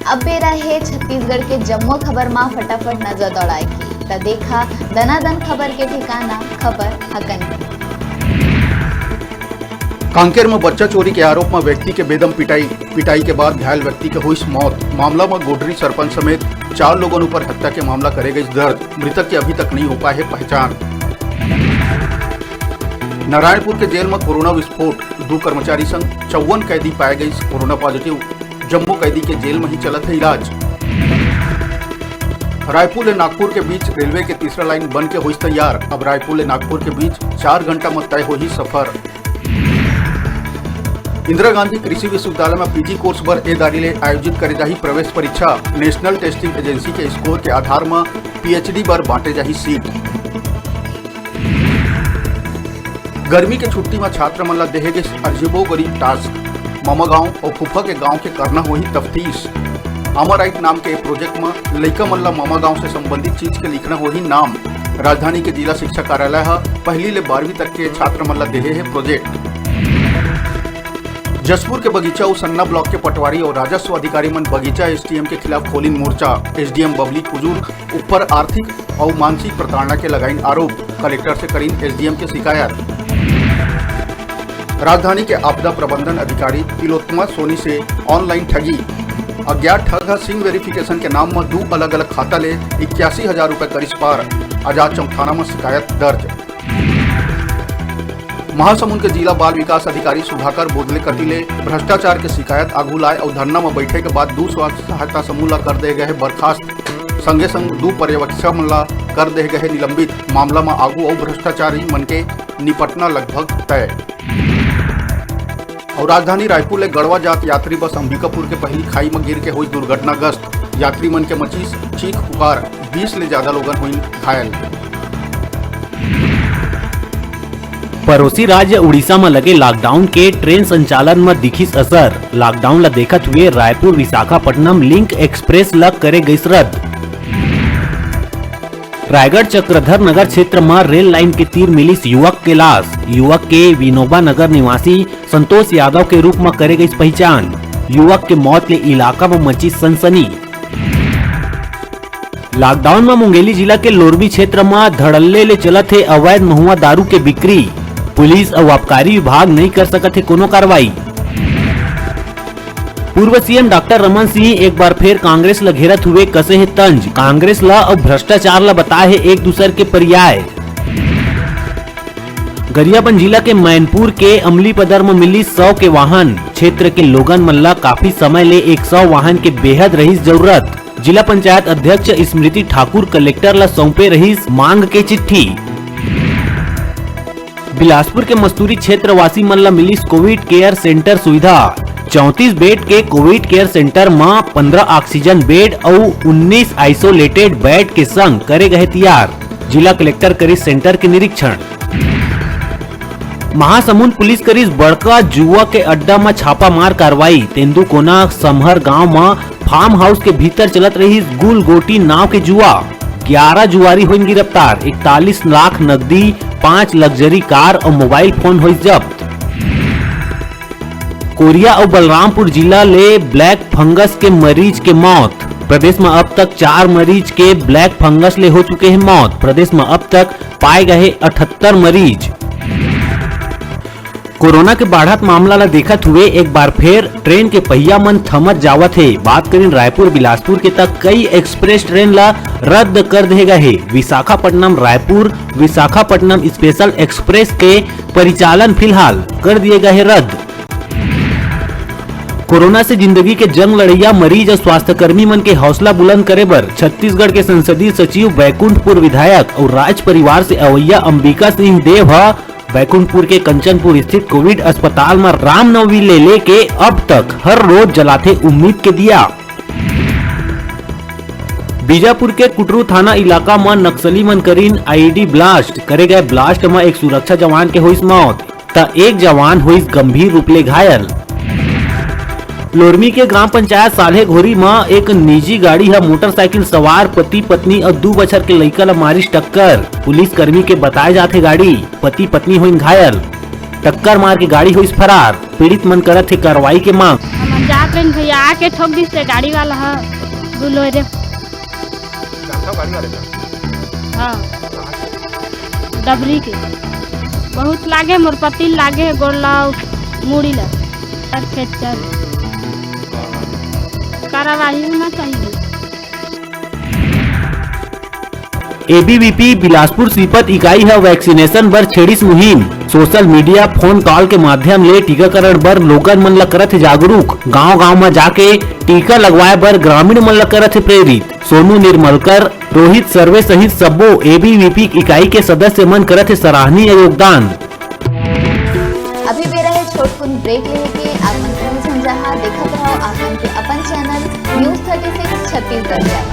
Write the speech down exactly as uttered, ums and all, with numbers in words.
अब बेरा हे छत्तीसगढ़ के जम्मो खबर मा फटाफट नजर दौड़ाए के। त देखा दनादन खबर के ठिकाना, खबर हकन। कांकेर म बच्चा चोरी के आरोप म व्यक्ति के बेदम पिटाई, पिटाई के बाद घायल व्यक्ति के होइस मौत। मामला म गोडरी सरपंच समेत चार लोगन ऊपर हत्या के मामला करे गइस दर्ज। मृतक के अभी तक नहीं हो पाए हे पहचान। नारायणपुर के जेल म कोरोना विस्फोट, दू कर्मचारी संग चौवन कैदी पाए गइस कोरोना पॉजिटिव। जम्मो कैदी के जेल म ही चलत हे इलाज। रायपुर ले नागपुर के बीच रेलवे के तीसरा लाइन बन के होइस तैयार। अब रायपुर ले नागपुर के बीच चार घंटा म तय होही सफर। इंदिरा गांधी कृषि विश्वविद्यालय म पीजी कोर्स बर ए दारी ले आयोजित करे जाही प्रवेश परीक्षा। नेशनल टेस्टिंग एजेंसी के स्कोर के आधार म पीएचडी बर बांटे जाही सीट। गर्मी के छुट्टी म छात्र मन ला देहे गे अजीबो गरीब टास्क। मामा गांव अउ फूफा के गांव के करना होही तफ्तीश। अमर आइट नाम के प्रोजेक्ट म लइका मन ला मामा गांव से संबंधित चीज के लिखना होही नाम। राजधानी के जिला शिक्षा कार्यालय ह पहली ले बारहवीं तक के छात्र मन ला देहे हे प्रोजेक्ट। जशपुर के बगीचा अउ सन्ना ब्लॉक के पटवारी अउ राजस्व अधिकारी मन बगीचा एसडीएम के खिलाफ खोलिन मोर्चा। एसडीएम बबली कुजूर ऊपर आर्थिक अउ मानसिक प्रताड़ना के लगाइन आरोप, कलेक्टर से करिन एसडीएम के शिकायत। राजधानी के आपदा प्रबंधन अधिकारी तिलोत्तमा सोनी से ऑनलाइन ठगी, अज्ञात ठग ह सिम वेरिफिकेशन के नाम म दू अलग-अलग खाता ले इक्यासी हजार रुपए करिस पार, अजात चौक थाना म शिकायत दर्ज। महासमुंद के जिला बाल विकास अधिकारी सुधाकर बोदले कति ले भ्रष्टाचार के शिकायत आगू लाए अउ धरना म बैठे के बाद दू स्व सहायता समूह ला कर दे गए हे बर्खास्त। संगे संग दू पर्यवेक्षक मन ला कर दे गए हे निलंबित। मामला म आगू अउ भ्रष्टाचारी मन के निपटना लगभग तय। अउ राजधानी रायपुर ले गढ़वा जात यात्री बस अंबिकापुर के पहिली खाई म गिर के होइस दुर्घटनाग्रस्त। यात्री मन के मचिस चीख पुकार, बीस ले ज्यादा लोगन होइन घायल। पड़ोसी राज्य उड़ीसा म लगे लॉकडाउन के ट्रेन संचालन म दिखिस असर। लॉकडाउन ल देखत हुए रायपुर विशाखापट्टनम लिंक एक्सप्रेस ल करे गइस रद्द। रायगढ़ चक्रधर नगर क्षेत्र म रेल लाइन के तीर मिलिस युवक के लाश। युवक के विनोबा नगर निवासी संतोष यादव के रूप म करे गइस पहिचान। युवक के मौत ले इलाका म मचिस सनसनी। लॉकडाउन म मुंगेली जिला के लोरमी क्षेत्र म धड़ल्ले ले चलत हे अवैध महुआ दारू के बिक्री। पुलिस अउ आबकारी विभाग नइ कर सकत हे कोनो कार्रवाई। पूर्व सीएम डॉक्टर रमन सिंह एक बार फेर कांग्रेस ल घेरत हुए कसे हे तंज। कांग्रेस ल अउ भ्रष्टाचार ल बताए हे एक दूसर के पर्याय। गरियाबंद जिला के मैनपुर के अमलीपदर म मिली सौ के वाहन। क्षेत्र के लोगन मन ल काफी समय ले एक सौ वाहन के बेहद रहिस जरूरत। जिला पंचायत अध्यक्ष स्मृति ठाकुर कलेक्टर ल सौंपे रहिस मांग के चिट्ठी। बिलासपुर के मस्तूरी क्षेत्रवासी मन ल मिलिस कोविड केयर सेंटर सुविधा। चौंतीस बेड के कोविड केयर सेंटर म पंद्रह ऑक्सीजन बेड अउ उन्नीस आइसोलेटेड बेड के संग करे गए तियार। जिला कलेक्टर करिस सेंटर के निरीक्षण। महासमुंद पुलिस करिस बड़का जुआ के अड्डा म छापामार कार्रवाई। तेंदूकोना समहर गांव म फार्म हाउस के भीतर चलत रहिस गुल गोटी नाव के जुआ। ग्यारह जुआरी होइन गिरफ्तार, इकतालीस लाख नकदी, पांच लग्जरी कार अउ मोबाइल फोन होइस जब्त। कोरिया अउ बलरामपुर जिला ले ब्लैक फंगस के मरीज के मौत। प्रदेश म अब तक चार मरीज के ब्लैक फंगस ले हो चुके हे मौत। प्रदेश म अब तक पाए गए हे अठहत्तर मरीज। कोरोना के बाढ़त मामला ल देखत हुए एक बार फेर ट्रेन के पहिया मन थमत जावत हे। बात करिन रायपुर बिलासपुर के, त कई एक्सप्रेस ट्रेन ल रद्द कर दे गए हे। विशाखापट्टनम रायपुर विशाखापट्टनम स्पेशल एक्सप्रेस के परिचालन फिलहाल कर दिए गए हे रद्द। कोरोना से जिंदगी के जंग लड़ैया मरीज अउ स्वास्थ्यकर्मी मन के हौसला बुलंद करे बर छत्तीसगढ़ के संसदीय सचिव, बैकुंठपुर विधायक अउ राज परिवार से अवैया अंबिका सिंह देव ह बैकुंठपुर के कंचनपुर स्थित कोविड अस्पताल म रामनवमी ले लेके अब तक हर रोज जलाथे उम्मीद के दिया। बीजापुर के कुटरू थाना इलाका म नक्सली मन करिन आईईडी ब्लास्ट। करे गए ब्लास्ट म एक सुरक्षा जवान के होइस मौत, त एक जवान होइस गंभीर रूप ले घायल। लोरमी के ग्राम पंचायत साल्हेघोरी म एक निजी गाड़ी ह मोटरसाइकिल सवार पति पत्नी अउ दू बछर के लइका ल मारिस टक्कर। पुलिस कर्मी के बताए जाथे गाड़ी, पति पत्नी होइन घायल। टक्कर मार के गाड़ी होइस फरार। पीड़ित मन करत हे कार्रवाई के मांग। हमन जात रहेन भैया, आके ठोक दिस ते गाड़ी वाला ह बुलोरे। जानथव गाड़ी वाले का? हाँ, डबरी के। बहुत लागे, मोर पति ल लागे हे, गोड़ ला, मुड़ी ला। अर फ्रैक्चर। कार्रवाई होना चाहिए। एबीवीपी बिलासपुर सीपत इकाई ह वैक्सीनेशन बर छेड़िस मुहिम। सोशल मीडिया, फोन कॉल के माध्यम ले टीकाकरण बर लोगन मन ल करत हे जागरूक। गांव-गांव म जाके टीका लगवाए बर ग्रामीण मन ल करत हे प्रेरित। सोनू निर्मलकर, रोहित सर्वे सहित सब्बो एबीवीपी इकाई के सदस्य मन करत हे सराहनीय योगदान। अभी बेरा हे छोटकुन ब्रेक लेहे के। आप मन सुन झन जहां, देखत रहो आप मन के अपन channel news thirty six Chhattisgarh.